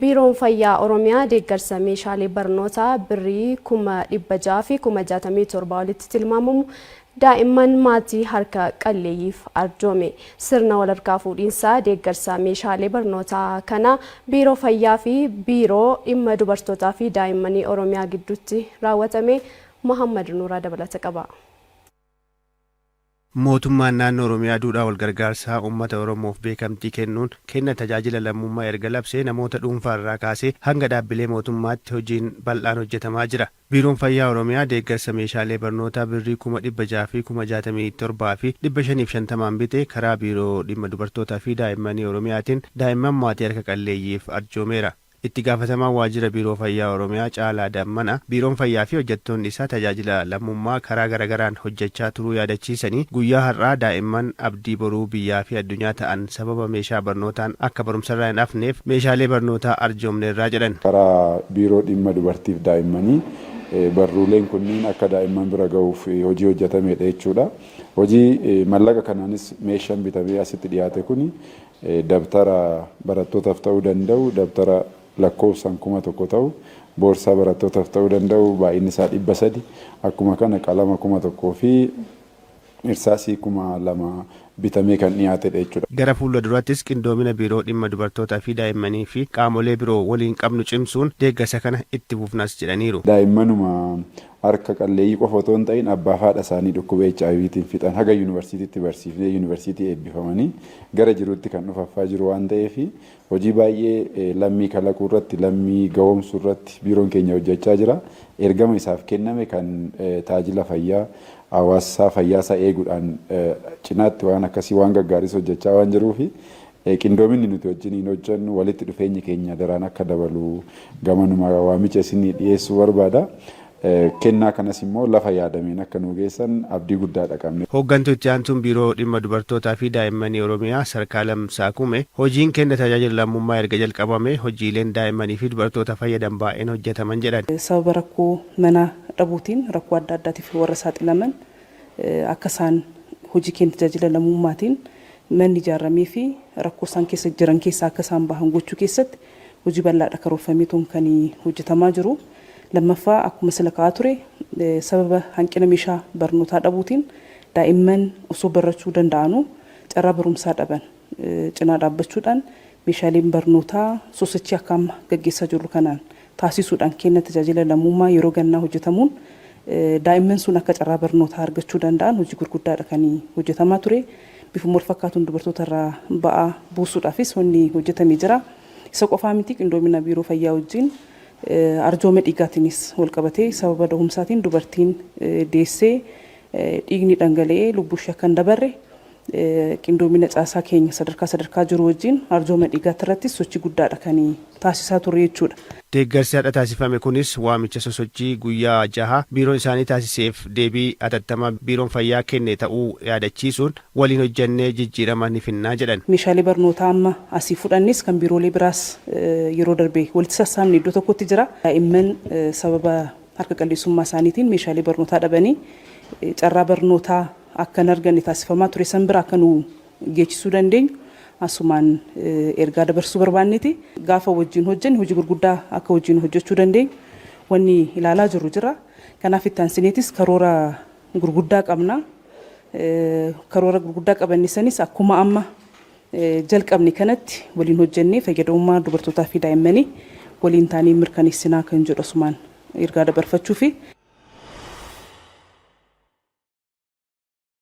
Biiroon Fayyaa Oromiyaa deeggarsa meeshaalee barnootaa birrii 667,000 olitti tilmaamamu daa'imman maatii harka qalleeyyiif arjoome. Sirna walharkaa fuudhiinsaa deeggarsa meeshaalee barnootaa kana Biiroo Fayyaa fi Biiroo Dhimma Dubartootaa fi Daa'immanii Oromiyaa gidduutti raawwatame Mohammad Nuuraa dabalata qaba. Mootummaan Naannoo Oromiyaa duudhaa walgargaarsaa uummata Oromoof beekamtii kennuun kenna tajaajila lammummaa erga labsee namoota dhuunfaa irraa kaasee hanga dhaabbilee mootummaatti hojiin bal'aan hojjetamaa jira. Biiroon Fayyaa Oromiyaa deeggarsa meeshaalee barnootaa birrii 667,550n bite karaa Biiroo Dhimma Dubartootaa fi Daa'immanii Oromiyaatiin daa'imman maatii harka qalleeyyiif arjoomeera. Itti gaafatamaan Waajjira Biiroo Fayyaa Oromiyaa Caalaa Dammana, Biiroon Fayyaa fi hojjettoonni isaa tajaajila lammummaa karaa garagaraan hojjechaa turuu yaadachiisanii, guyyaa har'aa daa'imman abdii boruu biyyaa fi addunyaa ta'an sababa meeshaa barnootaan akka barumsarraa hin hafneef meeshaalee barnootaa arjoomneerra jedhan. Karaa Biiroo Dhimma Dubartiif Daa'immanii barruuleen kunniin akka daa'imman bira gahuuf hojii hojjetameedha jechuudha. Hojii mallaqa kanaanis meeshaan bitamee asitti dhiyaate kuni dabtara barattootaaf ta'uu danda'u, dabtara lakkoofsaan 1000 ta'u, boorsaa barattootaaf ta'uu danda'u baay'inni isaa 300, akkuma kana qalama 1000 fi irsaasii 2000 bitamee kan dhiyaatedha jechuudha. Gara fuula duraattis qindoomina Biiroo Dhimma Dubartootaa fi Daa'immanii fi qaamolee biroo waliin qabnu cimsuun deeggarsa kana itti fufnas jedhaniiru. Daa'immanuma harka qalleeyyii qofa otoo hin ta'in abbaaf haadha isaanii dhukkuba HIVtiin fixan haga yuunivarsiitiitti barsiifnee yuunivarsiitii eebbifamanii gara jiruutti kan dhufaffaa jiru waan ta'eef hojii baay'ee lammii kalaquu irratti lammii gahoomsuu irratti biiroon keenya hojjechaa jira. Ergama isaaf kenname kan taajila fayyaa hawaasaa fayyaasaa eeguudhaan cinaatti waan akkasii waan gaggaaris hojjechaa waan jiruufi qindoominni nuti wajjiniin hojjennu walitti dhufeenyi keenya daraan akka dabalu gamanuma waamicha isinii dhiyeessuu barbaada. Kennaa kanas immoo lafa yaadameen akka nuu geessan abdii guddaadha qabne. Hooggantuu Itti Aantuun Biiroo Dhimma Dubartootaa fi Daa'immanii Oromiyaa Sarkaalam Saakume, hojiin kenna tajaajila lammummaa erga jalqabamee hojiileen daa'immanii fi dubartoota fayyadan baay'een hojjetaman jedhan. Sababa rakkoo mana dhabuutiin rakkoo adda addaatiif warra saaxilaman akka isaan hojii kenna tajaajila lammummaatiin manni ijaarameefii rakkoo isaan keessa jiran keessaa akka isaan bahan gochuu keessatti hojii bal'aadha karoorfameetoon kan hojjetamaa jiru. Lammaffaa akkuma sila ka'aa ture sababa hanqina meeshaa barnootaa dhabuutiin daa'imman osoo barachuu danda'anuu carraa barumsaa dhaban cinaa dhaabbachuudhaan meeshaaleen barnootaa sosochii akka amma gaggeessaa jirru kanaan taasisuudhaan kenna tajaajila lammummaa yeroo gannaa hojjetamuun daa'imman sun akka carraa barnootaa argachuu danda'an hojii gurguddaadha kan hojjetamaa ture. Bifuma wal fakkaatuun dubartoota irraa ba'aa buusuudhaafis wanni hojjetame jira. Isa qofaa miti, qindoomina biiroo fayyaa wajjin arjooma dhiigaatiinis wal qabatee sababa dahumsaatiin dubartiin deessee dhiigni dhangala'ee lubbuu ishee akka hin dabarre qindoomina caasaa keenya sadarkaa sadarkaa jiru wajjin arjooma dhiigaatti irrattis sochii guddaadha kan taasisaa turre jechuudha. Deeggarsi har'a taasifame kunis waamicha sosochii guyyaa jahaa biiroon isaanii taasiseef deebii hatattamaa Biiroon Fayyaa kenne ta'uu yaadachiisuun, waliin hojjennee jijjiirama ni finnaa jedhan. Meeshaalee barnootaa amma asii fudhannes kan biiroolee biraas yeroo darbe walitti sassaabne iddoo tokkotti jira. Daa'imman sababa harka qalleessummaa isaaniitiin meeshaalee barnootaa dhabanii carraa barnootaa akka hin arganne taasifamaa ture san bira akka nu geechisuu dandeenyu asumaan ergaa dabarsuu barbaanneeti. Gaafa wajjin hojjenne hojii gurguddaa akka wajjin hojjechuu dandeenyu wanni ilaalaa jirru jira. Kanaaf itti aansineetis karoora gurguddaa qabna. Karoora gurguddaa qabanne sanis akkuma amma jalqabne kanatti waliin hojjennee fayyadamummaa dubartootaa fi daa'immanii waliin taanee mirkaneessinaa kan jedhu asumaan ergaa dabarfachuufi.